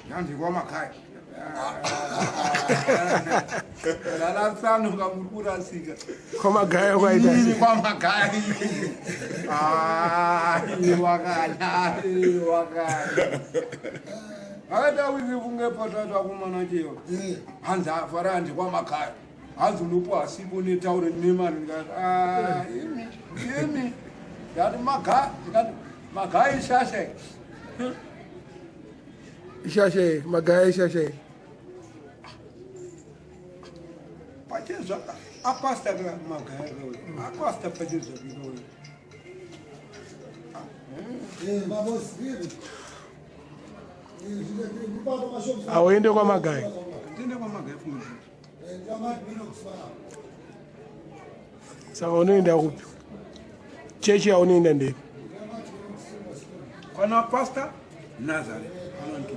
[SPEAKER 2] Yanzi kwaMakhaya. Rarasanoka muri kurasika.
[SPEAKER 1] KwaMagaya kwaita
[SPEAKER 2] Ini
[SPEAKER 1] sei?
[SPEAKER 2] kwaMagaya. Ah, wakanya, wakanya. Akaita wizi kunge potato akomana cheyo. Hanzi afara hanzi kwaMagaya. Hanzi unopuwa sipo netauro nemari ndikati ah imi imi. Ndati Magaya ndikati Magaya ishasha.
[SPEAKER 1] Ishasha, Magaya ishasha.
[SPEAKER 2] Pachezvaka apasta ka Magaya ka apasta pachezvaka ka.
[SPEAKER 1] Hauende kwaMagaya.
[SPEAKER 2] Ndine kwaMagaya funga.
[SPEAKER 1] Saka unoenda kupi? Chechi yaunoenda ndeipi?
[SPEAKER 2] Kwana pastor Nazareth. Anontu.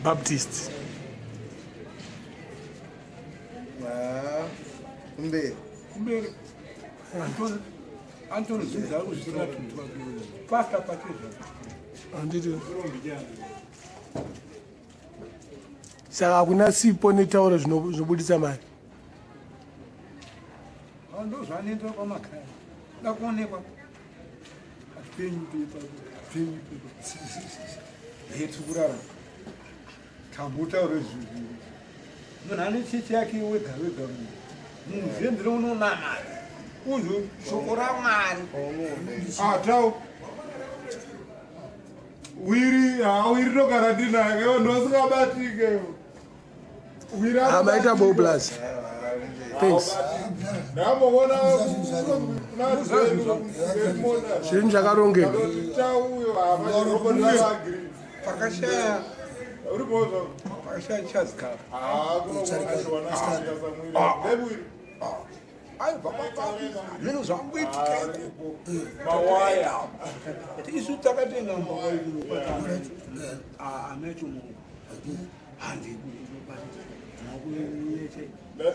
[SPEAKER 1] Baptist.
[SPEAKER 3] Kumberi.
[SPEAKER 2] Kumberi. Anton Anton Zinza uzvira tuntu. Pastor pachezvaka.
[SPEAKER 1] Handiti. Saka hakuna sipo netauro zvinobudisa mari.
[SPEAKER 2] Ndo zvanoitwa kwaMagaya. Da kuonekwa. Hatipenyi pepa, hatipenyi pepa. Hethu kurara. Tambotaura zvinhu. Munhu ane chechi yake wega wega munhu. Munhu zendere unonamata. Uzwe shoko raMwari.
[SPEAKER 4] Ah, tau. Wiri, ah, wiri ndogara ndinaye, iwe ndosingabatike. Wiri
[SPEAKER 1] Ah, maita bo plus. Thanks.
[SPEAKER 4] Ndamboona
[SPEAKER 1] Zvinhu zvakarongeka.
[SPEAKER 2] Pakashaya pakashaya chazikava. Aibva kwapapi zvinhu zvangoitika
[SPEAKER 4] Mawaya.
[SPEAKER 2] Isu takatenga mbawaikunoamechomo handi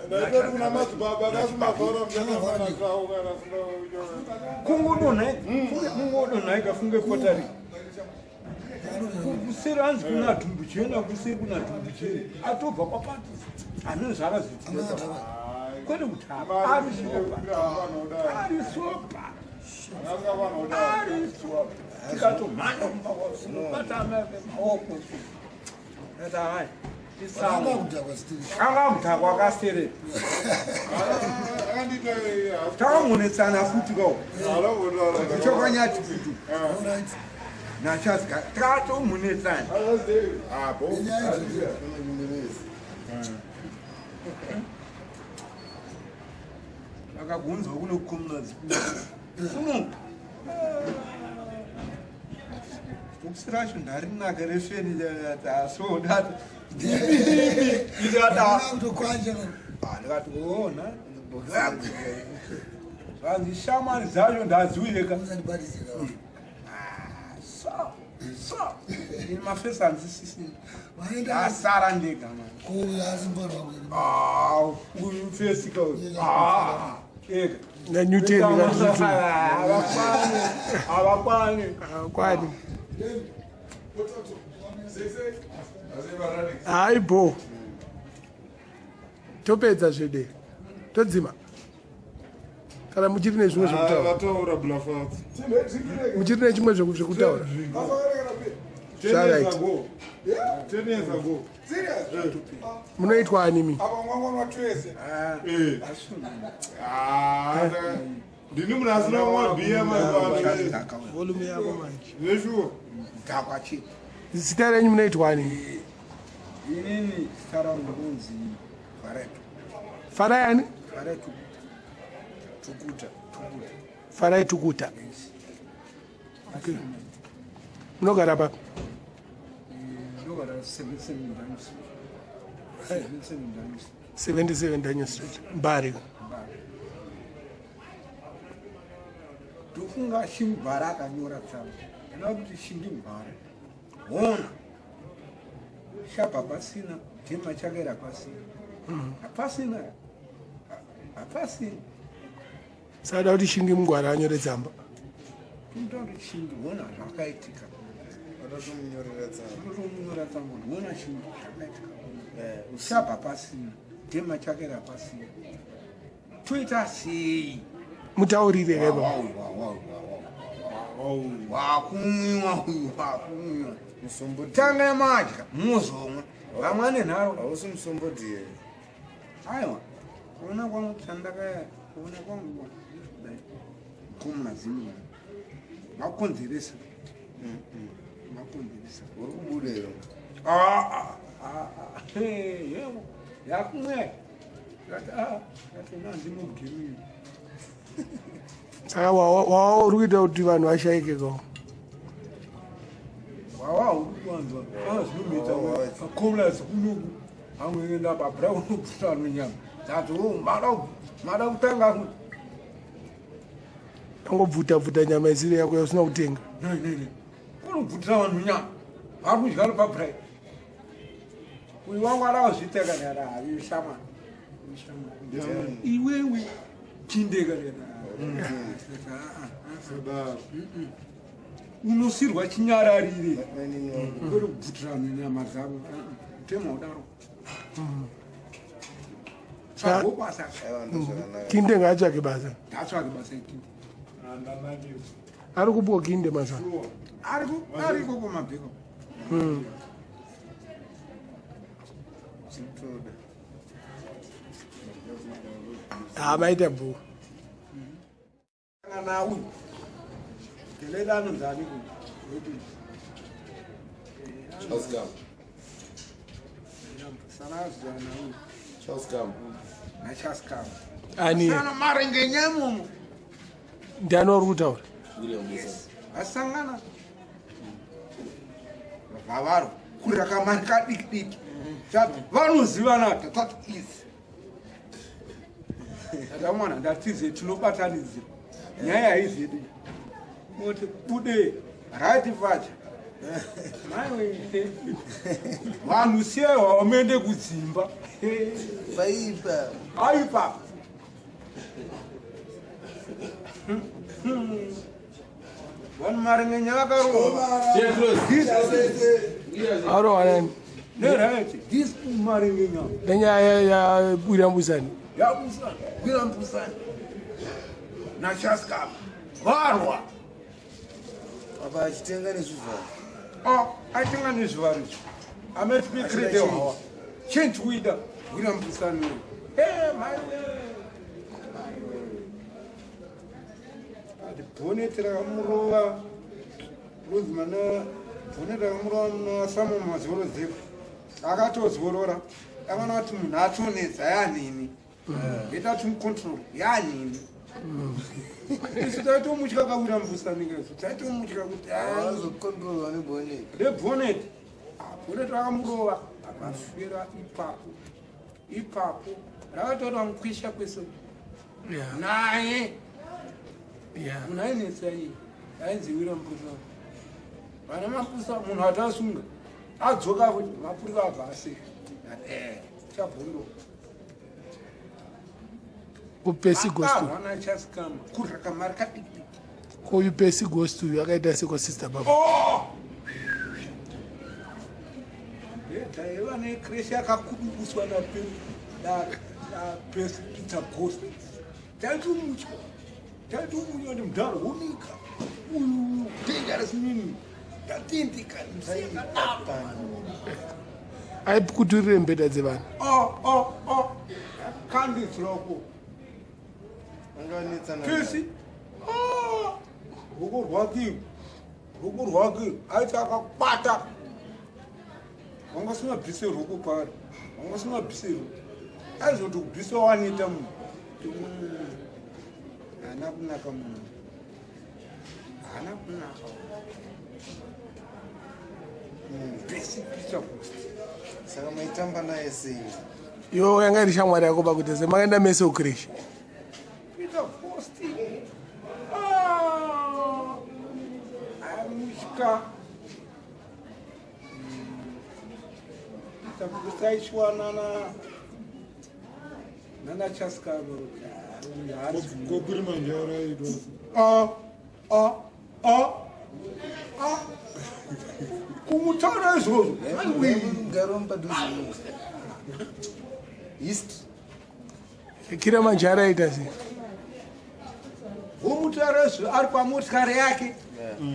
[SPEAKER 4] Ndaitoti kuna madzibaba akasimazaura muchakafana tau kana
[SPEAKER 2] kungodonhaika funge potari kuseri hanzi kuna dhumbu chena kuseri kuna dhumbu chena atobva kwapati ane zvakazoitika kwete kutapa ari sopa ari sopa ari sopa tikatomhanya kumba kwasinobata maoko ati hai
[SPEAKER 6] Anga kudhakwa still.
[SPEAKER 2] anga kudhakwa kaserera takamonetsana futi kawo chokwanyati futi
[SPEAKER 6] Alright.
[SPEAKER 2] nachazika takatomunetsana
[SPEAKER 6] Nenyaya idzodzo.
[SPEAKER 2] akagunzwa kuno communals kuno bhokisi racho ndarinaka refeni so ndati ndikati
[SPEAKER 6] Kutokwanja.
[SPEAKER 2] ndikati ona zvanzi shamwari dzacho ndadziuyeka
[SPEAKER 6] Usandibatidzira.
[SPEAKER 2] so so ini mafesi hanzisisini
[SPEAKER 6] Vaenda
[SPEAKER 2] ndasara ndega mani
[SPEAKER 6] kuasimbora wangu.
[SPEAKER 2] Ah, uyu fesi ka uyu. Ah, ega
[SPEAKER 1] NaNewton kaNewton.
[SPEAKER 2] Havakwani havakwani
[SPEAKER 1] Kwani. Hayi bo. Topedza zvede. Todzima. Kana muchiri nezvimwe zvekutaura.
[SPEAKER 4] Vataura blafats.
[SPEAKER 1] Muchiri nechimwe zvekutaura. Zvaright.
[SPEAKER 4] 10 years ago.
[SPEAKER 1] Munoitwa animi?
[SPEAKER 4] Eh. Ah, ndini munhu asina kumwa bhiya mazuvano.
[SPEAKER 1] Volume yako manje.
[SPEAKER 4] Zveshuwa.
[SPEAKER 2] Dhakwa chete.
[SPEAKER 1] Zita renyu munoitwa animi?
[SPEAKER 2] Inini zita rangu ndonzi Farai.
[SPEAKER 1] Farai ani?
[SPEAKER 2] Farai Tukuta. Tukuta. Tukuta.
[SPEAKER 1] Farai Tukuta. Okay. Munogara papi?
[SPEAKER 2] Ndogara 77 Daniel Street. 77 Daniel Street.
[SPEAKER 1] 77 Daniel Street. Mbare.
[SPEAKER 2] Ndofunga Shingwara akanyora tsamba. Ndinoda kuti Shingwara. Hona. Shabva pasina, dhema chakaera pasina. Hapasina. Hapasina.
[SPEAKER 1] Sada kuti Shingi Mungwara anyore tsamba.
[SPEAKER 2] Tinoda kuti Shingi hona zvakaitika.
[SPEAKER 3] Vatotomunyorera tsamba.
[SPEAKER 2] Tinotomunyora tsamba kuti hona Shingi zvakaitika. Usabva pasina. Dhema chake rapasina. Toita sei?
[SPEAKER 1] Mutaurire kaipa.
[SPEAKER 2] Wakumwiwa uyu wakumwiwa.
[SPEAKER 3] Musombodhiya.
[SPEAKER 2] Tanga madya muzomwa. Vamwe ane nharo.
[SPEAKER 3] Hausi musombodhiya.
[SPEAKER 2] Aiwa. Kuona kwangu chandakaya kuona kwangu kumuna zimwe. Makonzeresa. Makonzeresa.
[SPEAKER 3] Uri kubuda here?
[SPEAKER 2] Ah, ah, ah, yebo. Yakumwe. Ngati ah, ngati nanzi mugirimi.
[SPEAKER 1] Saka wawa uri kuita kuti vanhu vashaike kawo.
[SPEAKER 2] Wawa uri kuwanzwa. Ah, zvinomita. Akomla zikunoku. Amwe enda pa brown kutsano nyama. Dzati oh, mada kutanga ku.
[SPEAKER 1] Angobvuta bvuta nyama isiri yako yausina kutenga.
[SPEAKER 2] Ne ne ne. Kunobvutira vanhu nyama. Vari kudya pa break. Uyu wangu arawazviteka ndara ishama. Ishama. Iwewe chindeka ndara.
[SPEAKER 4] Sadaro.
[SPEAKER 2] Unosirwa chinyararire.
[SPEAKER 3] Mainini wangu.
[SPEAKER 2] Kwete kubvutira vanhu nyama dzavo. Mutemo udaro. Tsvago basa.
[SPEAKER 3] Aiwa ndozvakanaka.
[SPEAKER 1] Kinde ngaatsvake basa.
[SPEAKER 2] Ngatsvage basa ikinde.
[SPEAKER 4] Handanakirwa.
[SPEAKER 1] Ari kupiwa kinde mazuva.
[SPEAKER 2] Ariko kumabheko.
[SPEAKER 3] Chitoda.
[SPEAKER 1] Ha maita bhuku.
[SPEAKER 2] Kana uyu. Geleda anonzi ani kuyu? Wedu.
[SPEAKER 7] Charles Gam.
[SPEAKER 2] Sanazwana uyu.
[SPEAKER 7] Charles Gam.
[SPEAKER 2] Nachaskama.
[SPEAKER 1] Ani
[SPEAKER 2] Sana marenje nyamumo.
[SPEAKER 1] ndiani uri kutaura?
[SPEAKER 7] William Musa.
[SPEAKER 2] Vasangana. Vavaro. Kurira kamari kadiki diki. Vanozivana tatati izi. Tata mwana ndatize tinobatanidzira. Nyaya haizedu. Moti bude right vacha. Maiwe. Vanhu siyai vamuende kudzimba.
[SPEAKER 3] Paipa.
[SPEAKER 2] Aipa. Vanhu maringenya vakarova.
[SPEAKER 1] Arohwa nani?
[SPEAKER 2] Neright. This maringenya.
[SPEAKER 1] Nenyaya yaWilliam Busani.
[SPEAKER 2] Yabusana. William Busani. Nachaskama. Varwa.
[SPEAKER 3] Apa achitenga nezvivharo.
[SPEAKER 2] Oh, aitenga nezvivharo izvi. Ameti hawa. Change kuida. William Busani. Hey, maiwe. Maiwe. Ati bhoneti rakamurova. Ronzi mana bhoneti rakamurova muna Samu mazoro dzeku. Akatozorora. Akaona kuti munhu atonetsa yanini. Ita timucontrol yanini. Isu taitomutya kawira Busani kesu. Taitomutya kuti ah,
[SPEAKER 3] Azokontrolwa nebhoneti.
[SPEAKER 2] nebhoneti. Bhoneti rakamurova akaswera ipapo. Ipapo rakatora mukwisha kwese
[SPEAKER 1] Yeah.
[SPEAKER 2] naye
[SPEAKER 1] Yeah.
[SPEAKER 2] munhu ainetsa iye ainzi Wira Mupurisa. Vana mapurisa munhu atasunga adzoka kuti mapurisa abva aseka. Chabhondo.
[SPEAKER 1] Kupesi Ghost.
[SPEAKER 2] Akarwa nachaskama kurya kamari kadiki.
[SPEAKER 1] Koyu Pesi Ghost uyu akaita seko sister baba.
[SPEAKER 2] Oh! Taiva nekreshi yakakudubuswa napesi Peter Ghost. Taitomutya. Taitomutya kuti mudhara wonika. Uyu dangerous meaning. Ndatindika
[SPEAKER 1] Aikuturire mbeda dzevanhu.
[SPEAKER 2] Oh, oh, oh. Kandidzirako.
[SPEAKER 3] Vanga vanetsana.
[SPEAKER 2] Pesi. Ah! Ruoko rwake. Ruoko rwake. Aiti akakwata. Wanga usingabvise ruoko paari. Wanga usingabvise ruoko. Aizoti kubvisa wanoita munhu. Haana kunaka munhu. Haana kunaka. Pesi Peter Ghost.
[SPEAKER 3] Saka maitamba naye sei?
[SPEAKER 1] Iwe yanga iri shamwari yako pakuti se makaenda mese kucreche.
[SPEAKER 2] Peter Ghost. Ah! Amusha. Peter Ghost aishwanana. Nanachasikama.
[SPEAKER 4] Kokurimanjaro aitwa.
[SPEAKER 2] Kumutaura izvozvo.
[SPEAKER 3] Mugaro mupadhuze. East.
[SPEAKER 1] Kirimanjaro aita sei?
[SPEAKER 2] Womutaura izvo ari pamotikari yake.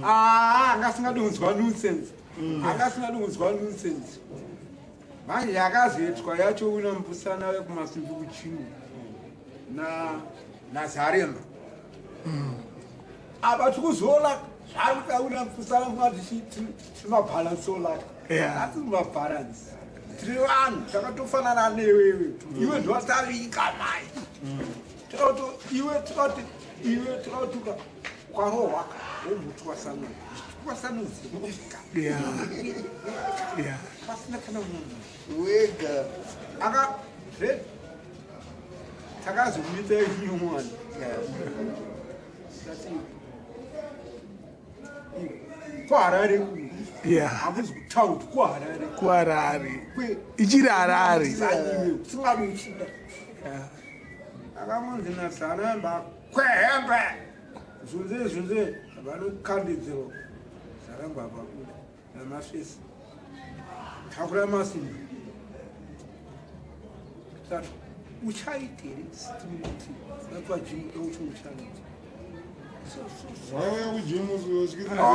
[SPEAKER 2] Anga asingadi kunzwa nonsense. Anga asingadi kunzwa nonsense. Manje yakazoitwa yacho una mupusana wekumasimbi kuchino nazaremba. Apa tikuzoona zvari kuita una mupusana mati timabhalansi olaka. Asi mabhalansi. Tiri vanhu takatofanana newewe. Iwe ndowatavika mai. Iwe tikati iwe tikatuka ukarohwa womutwasanudza. Twasanudzika. Pasina kana munhu.
[SPEAKER 3] Wega.
[SPEAKER 2] Aka red takazomuita nyowani. Tati kuHarare kuno. Hakuzi kutaundi, kuHarare.
[SPEAKER 1] KuHarare. Ichiri Harare.
[SPEAKER 2] Usingadi uchida. Akamunzi nazaremba kwehembe. Zunze zunze vanokandidzirwa. Zaremba pabuda namafesi. Takura masimba. Tatu uchaitere stimulate. Natwa jimu euti uchaita.
[SPEAKER 4] Wauya kujimu uchidzira.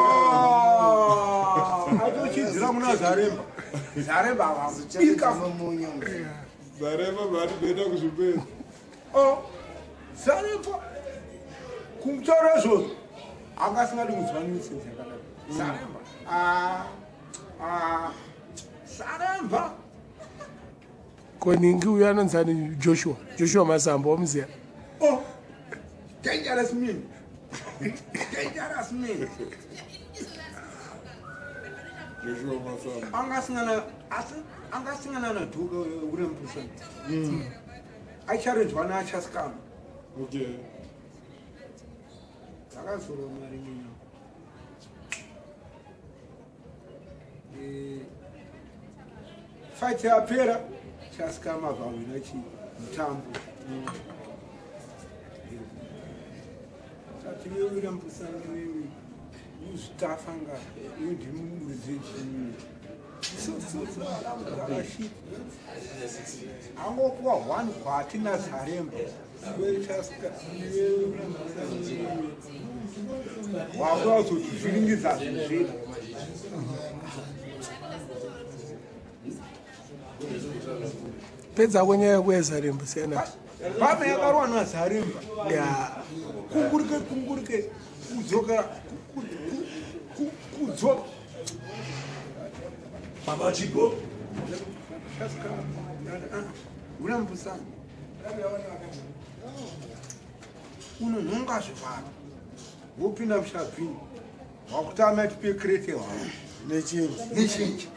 [SPEAKER 2] Atochidzira kuna Zaremba. Zaremba vabika
[SPEAKER 3] munyu.
[SPEAKER 4] Zaremba vari kuenda kuzvipedza.
[SPEAKER 2] Zaremba kumutaura izvozvo anga asingadi kunzwa nonsense yakadaro. Zaremba. Zaremba.
[SPEAKER 1] Koningi uyo anonzi ani? Joshua. Joshua Masamba wamuziya.
[SPEAKER 2] Oh, dangerous man. Dangerous man.
[SPEAKER 4] Joshua Masamba.
[SPEAKER 2] Anga asingana nadhuka urempusa. Aicharenzwa naachasikama.
[SPEAKER 4] Okay.
[SPEAKER 2] Takazorwa mari mina. Fight yapera chasikama vawina chi mutambo. Tati wewe urempusa wewe. Uzvitafanga iwe ndimuridze chii. Angopuwa 1 gwati nazaremba. Wakuda kuzotizviringidza zvinhu zvedu.
[SPEAKER 1] Pedza kwenyaya yekuya siyana.
[SPEAKER 2] Pame yakarwa nazaremba. Kungurike kungurike kudzokera kudzoka.
[SPEAKER 5] Baba Chipo.
[SPEAKER 2] Una mpusana. Unonhonga zvivharo. Wopinda mushabhini. Wakutama tipe krete hwavo.
[SPEAKER 3] Nechinji.
[SPEAKER 2] Nechinji.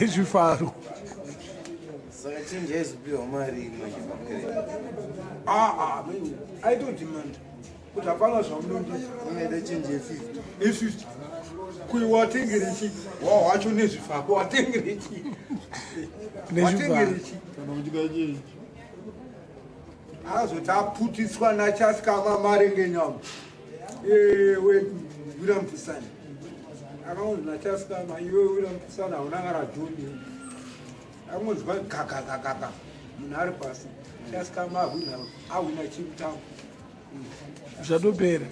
[SPEAKER 1] Nezvifaro.
[SPEAKER 3] Saka chinji aizopiwa mari manje pakrete.
[SPEAKER 2] Aitodhimanda. Kuti hapana zvamunondiita.
[SPEAKER 3] Unoida chinji ye50.
[SPEAKER 2] Ye50. Kui watengere chi? Wacho nezvifako watengere chi? Watengere chi?
[SPEAKER 4] Kana uchida chinji.
[SPEAKER 2] Azoti aputiswa nachasikama marenge nyama. Ewe William Pusani. Akaunzi nachasikama iwe William Pusani hauna kana dhoni. Akangonzwa gagagagaga munhu ari pasi. Chasikama ahwina chimutambo.
[SPEAKER 1] Zvatopera.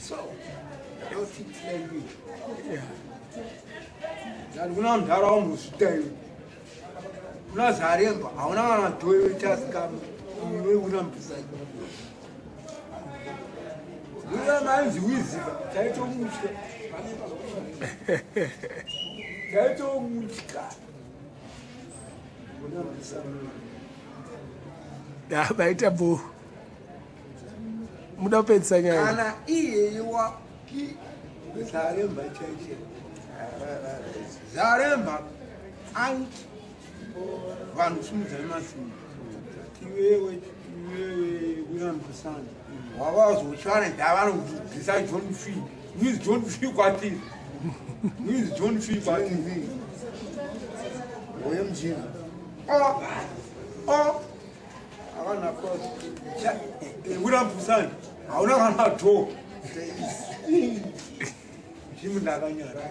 [SPEAKER 2] So, ndotitira. Ndati kuna mudhara wamuzvita iwe. Kuna Zaremba hauna kana dhoyo chasikama. Iwe una mupusani. Uya mainzi wizika taitomutya. Taitomutya. Una mupusani.
[SPEAKER 1] Baita bo. Muda kupedzisa nyaya.
[SPEAKER 2] Kana iyeye wa Zaremba chaiche. Zaremba anti vanhu simudzai masimba. Iwewe iwewe William Pusani. Wavazotyana ndavanobvisa John Fee. Who is John Fee kwatiri? Who is John Fee kwatiri?
[SPEAKER 3] Uye mujinga.
[SPEAKER 2] Oh. Oh. Akana proud. William hauna kana dho. Jimu ndakanyara.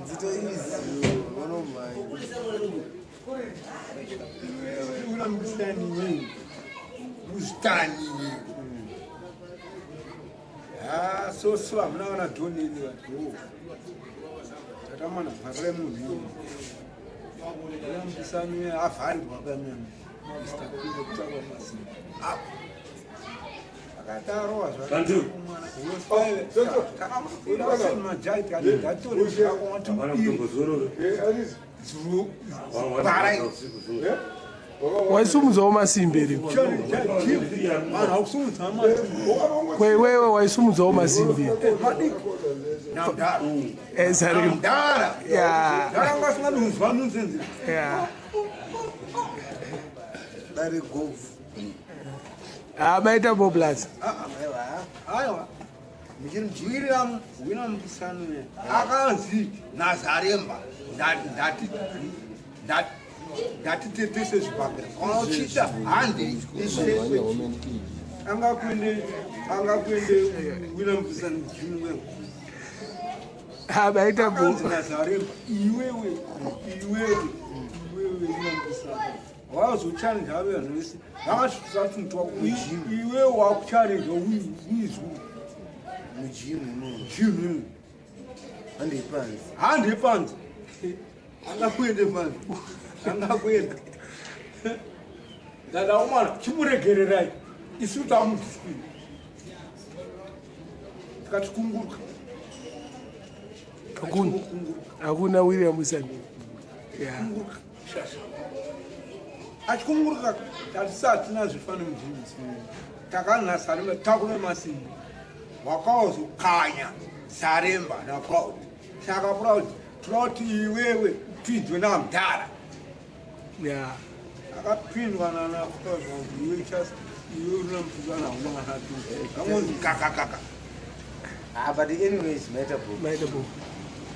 [SPEAKER 3] Nzito izi vanomhanya.
[SPEAKER 2] William Pusani wewe. Mustani wewe. Ah, so so hamuna kana dho nini vanhu. Tatamana vharire munhu. William Pusani avharirwa pamene. Mr. Kundo kutsvaka masimba. Akatarowa
[SPEAKER 1] Waisumudzawo masimbi here? Kwewewe waisumudzawo masimbi here? Zaremba. Yeah. Yeah.
[SPEAKER 3] Dare golf.
[SPEAKER 1] Ah, maita bo plus.
[SPEAKER 2] Aiwa. William William Musani akanzi naZaremba ndati ndati ndatitetese zvibhakera kana uchiita hande angakuende angakuende William Musani jimwe.
[SPEAKER 1] Ah, maita bo.
[SPEAKER 2] Akanzi naZaremba iwewe iwewe iwewe William Musani wazochallenge ave vanhu vese vakasvitwa iwewe wakuchallenge uizwu
[SPEAKER 3] Mujimu unono.
[SPEAKER 2] jimu
[SPEAKER 3] Handei panze.
[SPEAKER 2] hande panze angakuende panze angakuenda ndadaumana chimuregererai isu tamudisipini tikati kunguruka.
[SPEAKER 1] Hakuna. Hakuna William Musani. Yeah.
[SPEAKER 2] Kunguruka shasha achikunguruka tatisatina zvifane mujimu takanha Zaremba takune masimbi wakazokanya Zaremba naProud. Saka Proud toda kuti iwewe upinzwe namudhara.
[SPEAKER 1] Yeah.
[SPEAKER 2] Akapindwa nanaProud iwe chas iwe unamupinzwa nauna kana tu amonzi kakakaka.
[SPEAKER 3] Ah, but anyways, maita bo.
[SPEAKER 1] Maita bo.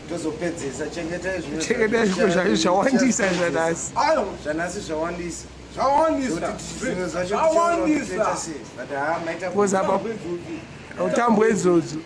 [SPEAKER 3] Tozopedzesa chengetai zvimwe.
[SPEAKER 1] Chengetai zvimwe zvacho zvawandisa zvanhasi.
[SPEAKER 2] Ayo.
[SPEAKER 3] Zvanhasi zvawandisa.
[SPEAKER 2] Zvawandisa.
[SPEAKER 3] Nokuti zvimwe zvacho tichaona kuti toita
[SPEAKER 2] Zvawandisa.
[SPEAKER 3] sei. But haa maita bo.
[SPEAKER 1] Because apa utambwe idzodzo.